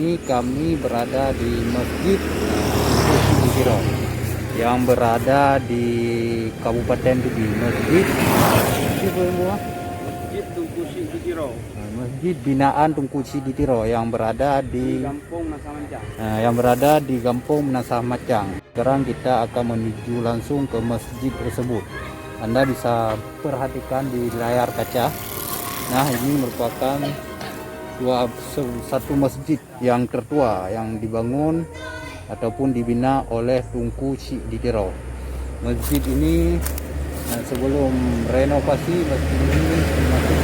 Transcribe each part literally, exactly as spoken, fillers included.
Ini kami berada di Masjid, eh, Tiro yang berada di Kabupaten Pidie. Masjid, Masjid Tungku Chik di Tiro. Eh, Masjid binaan Tungku Chik di Tiro yang berada di, di Gampong Meunasah Mancang. Eh, yang berada di Gampong Meunasah Mancang. Sekarang kita akan menuju langsung ke masjid tersebut. Anda bisa perhatikan di layar kaca. Nah, ini merupakan dua, se-, satu masjid yang tertua yang dibangun ataupun dibina oleh Tungku Chik di Tiro. Masjid ini, eh, sebelum renovasi, masjid ini masih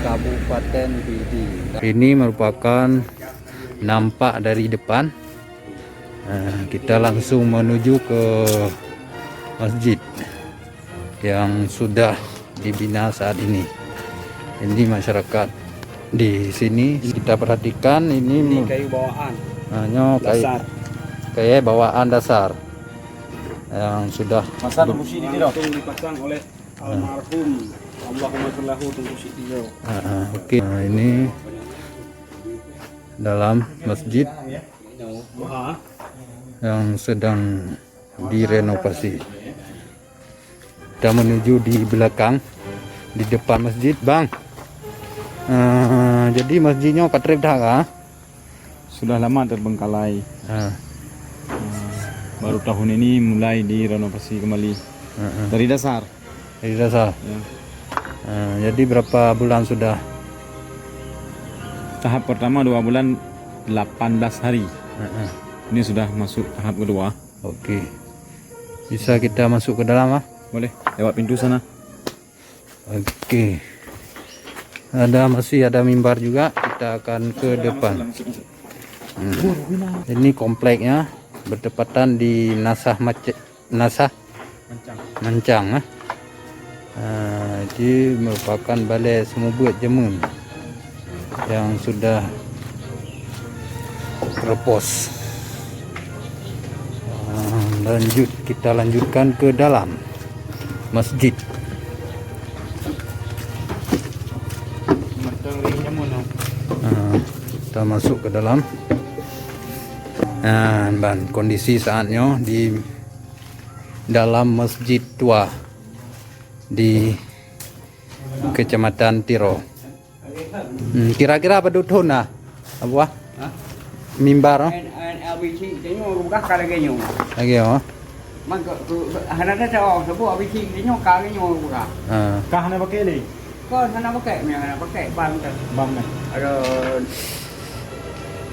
Kabupaten Pidie. Ini merupakan nampak dari depan. Eh, kita langsung menuju ke masjid yang sudah dibina saat ini. Ini masyarakat di sini, kita perhatikan ini. Ini kayu bawaan. Ah, nyoe kayu, dasar. Kayu bawaan dasar yang sudah. Pasang ber- besi di sini, langsung dipasang oleh almarhum, Allahumma sallahu, Tungku Chik di Tiro. Ah, ah, oke. Nah, ini dalam masjid yang sedang direnovasi. Kita menuju di belakang, di depan masjid, Bang. Eh, jadi masjidnya ka trép dah kah? Sudah lama terbengkalai. Ah. Eh, baru tahun ini mulai direnovasi kembali. Ah, ah. Dari dasar. Dari dasar. Ya. Ah, jadi berapa bulan sudah? Tahap pertama dua bulan, delapan belas hari. Ah, ah. Ini sudah masuk tahap kedua. Oke. Bisa kita masuk ke dalam, ah? Boleh, lewat pintu sana. Oke. Ada, masih ada mimbar juga. Kita akan ke depan. Hmm. Ini kompleknya bertepatan di Meunasah Mac-, Meunasah Mancang, eh. Ah, ini merupakan balai seumeubeuet jameun yang sudah keureupoh. Ah, lanjut, kita lanjutkan ke dalam masjid. Ah, kita masuk ke dalam. Ah, ban kondisi saat nyoe di dalam masjid tua di Kecamatan Tiro. Hmm, kira-kira padum thon dah, Abuah? Hah? Mimbar, oh? An, an, abisi tanyoe geupeugah ka lagèe nyoe. Lagèe, oh. Maka, hana tacok, saboh abisi tanyoe ka lagèe nyoe geupeugah. Ha. Ka hana pakai lé? Ka hana pakai, meunan hana pakai, ban ka. Ban ka. Ada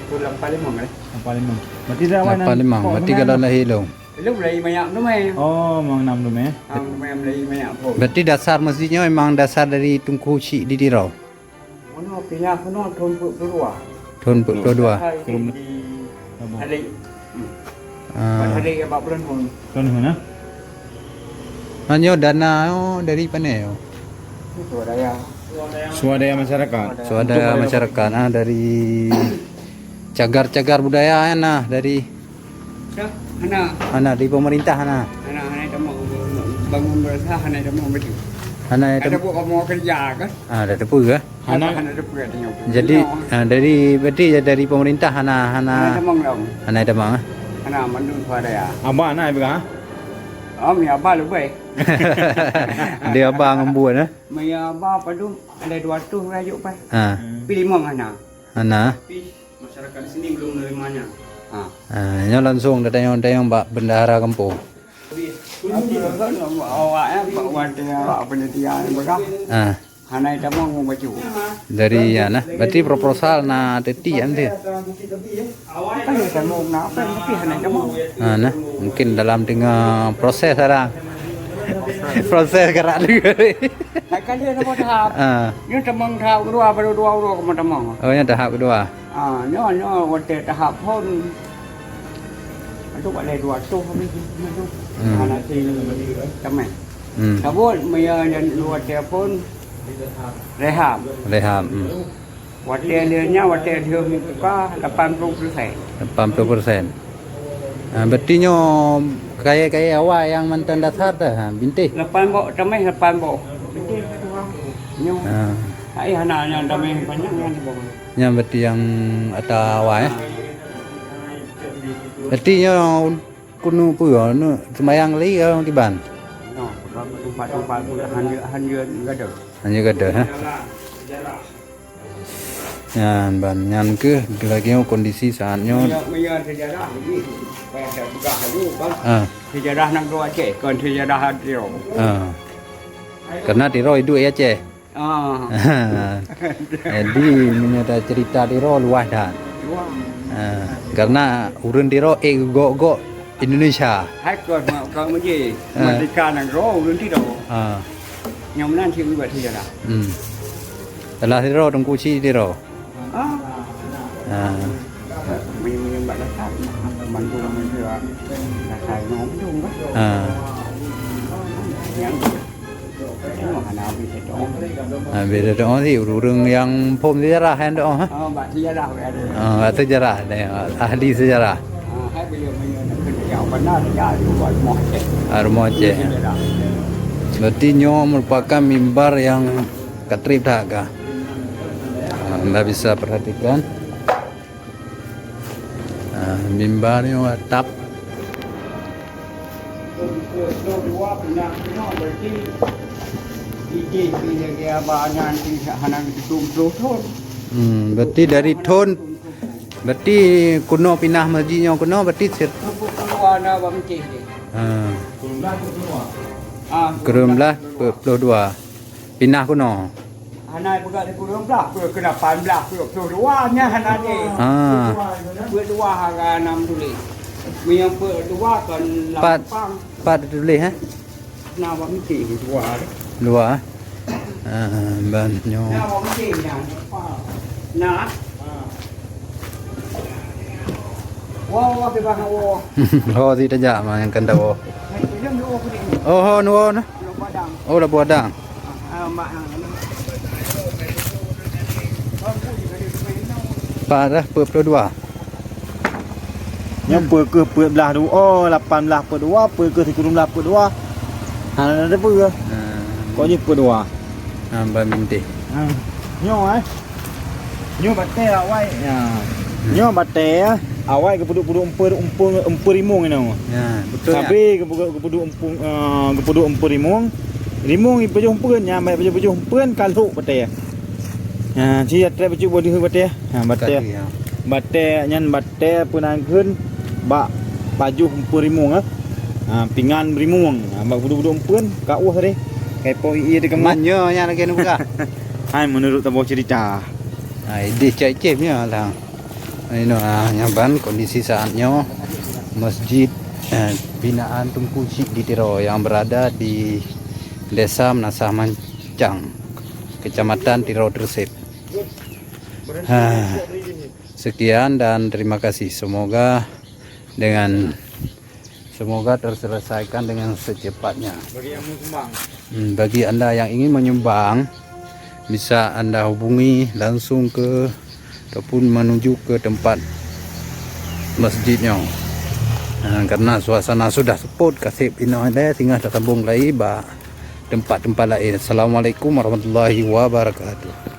pukul lapan limong, eh? Lapan limong. Berarti dah awak lapan limong. Berarti ka dah lahé lom. Lom lahé manyak teumé. Oh, manyak teumé. Ah, teumé lahé manyak pun. Berarti dasar masjid nyoe memang dasar dari Teungku Chik di Tiro? Meunoe pinah keunoe thon peuet ploh dua. Thon peuet ploh dua. Hai di Halek. Hmm. Ah. Pada Halek ya, bak bulan pun. Tahun mana? Nyoe dana, oh, dari pane, oh? Swadaya. Swadaya masyarakat. Swadaya masyarakat, ah, dari cagar-cagar budaya, ah, nah, dari Dah, hana. Hana, dari pemerintah hana. Hana, hana tamong. Bangun madrasah, hana tamong betul. Hana tamong. Ada buat kamu kerja kan? Ah, ada tepu ke? Hana. Hana tepu katanya. Jadi, ah, dari, berarti ya dari pemerintah hana, hana. Hana tamong dong. Hana tamong, ah? Hana, mandum swadaya. Abah na ibu, ha? Oh, mi abah lebih. Dia abah ngembuan, eh? Mi abah padum ada dua ratus rajuk pai. Ha. Pi limong hana. Hana. Pi Masyarakat di sini belum menerimanya. Ha. Ha, nyoe langsung tatanyong-tanyong bak bendahara gampông. Awak, eh, bak watèe, bak penelitian beurah. Ha. Hana tamong baju. Dari, ya, nah, berarti proposal na teuti, ya, nanti. Kan ya tamong na apa, tapi hana tamong. Ha, nah, mungkin dalam tengah proses ada. Proses gerak dulu. Kan dia nama tahap. Ha. Dia tamong tahap kedua, baru dua uroe kamu tamong. Oh, yang tahap kedua. Ah, nyoe, nyoe watèe tahap phôn. Atu bak lhèe dua ratus habéh nyoe. Hmm. Hana si tamèh. Hmm. Saboh meunyoe nyan watèe phôn rehab. Rehab, hmm. Watèe lheueh nyan, watèe lheueh meubuka lapan ploh persen. Lapan ploh persen. Ah, berarti nyoe kayèe-kayèe awai nyang mantong dasar teuh, ha, bintéh. Lapan boh, tamèh lapan boh. Bintéh kurang. Nyoe. Ah. Hai hana nyang tamèh banyak nyan di bawah. Nyan berarti nyang ata awai, eh? Berarti nyoe keuneuk peue, keuneuk seumayang lé, eh, kiban? Nyoe, teumpat-teumpat pun hana, hana gadoh. Hana gadoh, eh? Nyan ban, nyan keuh lagèe nyoe kondisi saat nyoe. Meunyoe, meunyoe seujarah jih, payah tapeugah laju, kan? Ah. Seujarah nanggroe Aceh, kon seujarah Tiro. Ah. Karena Tiro iduek di Aceh. Ah. Jadi, meunyoe tacerita Tiro luwah that. Luwah. Ah. Karena ureueng Tiro ék geugok-gok Indonesia. Hai kon, kon meujih. Ah. Merdeka nanggroe ureueng Tiro. Ah. Nyang meunan cit ubak seujarah. Hmm. Salah sidroe Teungku Chik Tiro. Ah. Ha. Meunyoe, meunyoe bak dasar, mandum meunyoe dasar nyoe mandum kan. Ha. Nyang, nyang hana habéh teudoa. Ha, habéh teudoa sih, ureueng nyang phom seujarah nyang doa, ha? Oh, bak seujarah bak ada. Ha, bak seujarah, ahli seujarah. Ah, hai beliau meunyoe nak keuneuk jak bandar, jak di luwa rumoh Aceh. Ah, rumoh Aceh. Di daerah. Berarti nyoe merupakan mimbar nyang ka trép that ka. Ah, anda bisa perhatikan. Ah, mimbar nyoe atap. Hmm, berarti dari thon Berarti keunoe pinah masjid nyoe keunoe berarti set. Peuet ploh dua na bak Menceh deh. Ha. Ah, Keureuen blah peuet ploh dua. Pinah keunoe. Hana peugah di keureuen blah, peuet keu lapan blah, peuet ploh dua nyan hana deh. Ha. Peuet dua hana nam tuléh. Meunyoe peuet dua kon Pat, lapan. Pat tuléh, eh? Na awak meeting dua. Dua. Ah, ban nyoe. Na awak meeting dah. Na. Wo, wo, bebas wo. Ho, si tajak mah nyang kanda wo. Hai, belum dua kuning. Oh, ho, nu wo na. Belum padang. Oh, dah buat dang. Ah, mak, ah. Parah peuet ploh dua. Nyoe peuet keu peuet blah dua, oh, lapan blah peuet dua, peuet keu sikureueng blah peuet dua. Hana ada peue. Ha. Kok nyoe peuet dua. Ha, ban bintéh. Ha. Nyoe, eh. Nyoe batèe awai. Ya. Nyoe batèe, eh. Awai geupeuduek-peuduek umpeu, umpeu, umpeu rimueng inoe. Ya, betul, ya. Sabe geupeuduek, geupeuduek umpeu, eh, geupeuduek umpeu rimueng. Rimueng ipajoh umpeuen, nyan bak ipajoh-pajoh umpeuen ka lhok batèe. Ha, ci atra bacut boh deuh batèe. Ha, batèe. Kaki, ya. Batèe nyan batèe peunan kheun bak pajoh umpeu rimueng, ha. Ha, pingan rimueng. Ha, bak budu-budu umpeuen ka ueh deh. Kai poh ie teukeumah. Manyang nyan lagèe neupeugah. Hai, menurut saboh cerita. Ha, idéh cai cém nyan lah. Inoe, ha, nyan ban kondisi saat nyoe masjid, eh, binaan Teungku Chik di Tiro yang berada di Desa Meunasah Mancang, Kecamatan Tiro Trusép. Ha, sekian dan terima kasih. Semoga dengan, semoga terselesaikan dengan secepatnya. Bagi yang mau sumbang. Hmm, bagi anda yang ingin menyumbang, bisa anda hubungi langsung ke ataupun menuju ke tempat masjid nyoe. Ha, karena suasana sudah seupôt ka sép inoe lé, singoh tasambong lagi bak tempat-tempat laén. Assalamualaikum warahmatullahi wabarakatuh.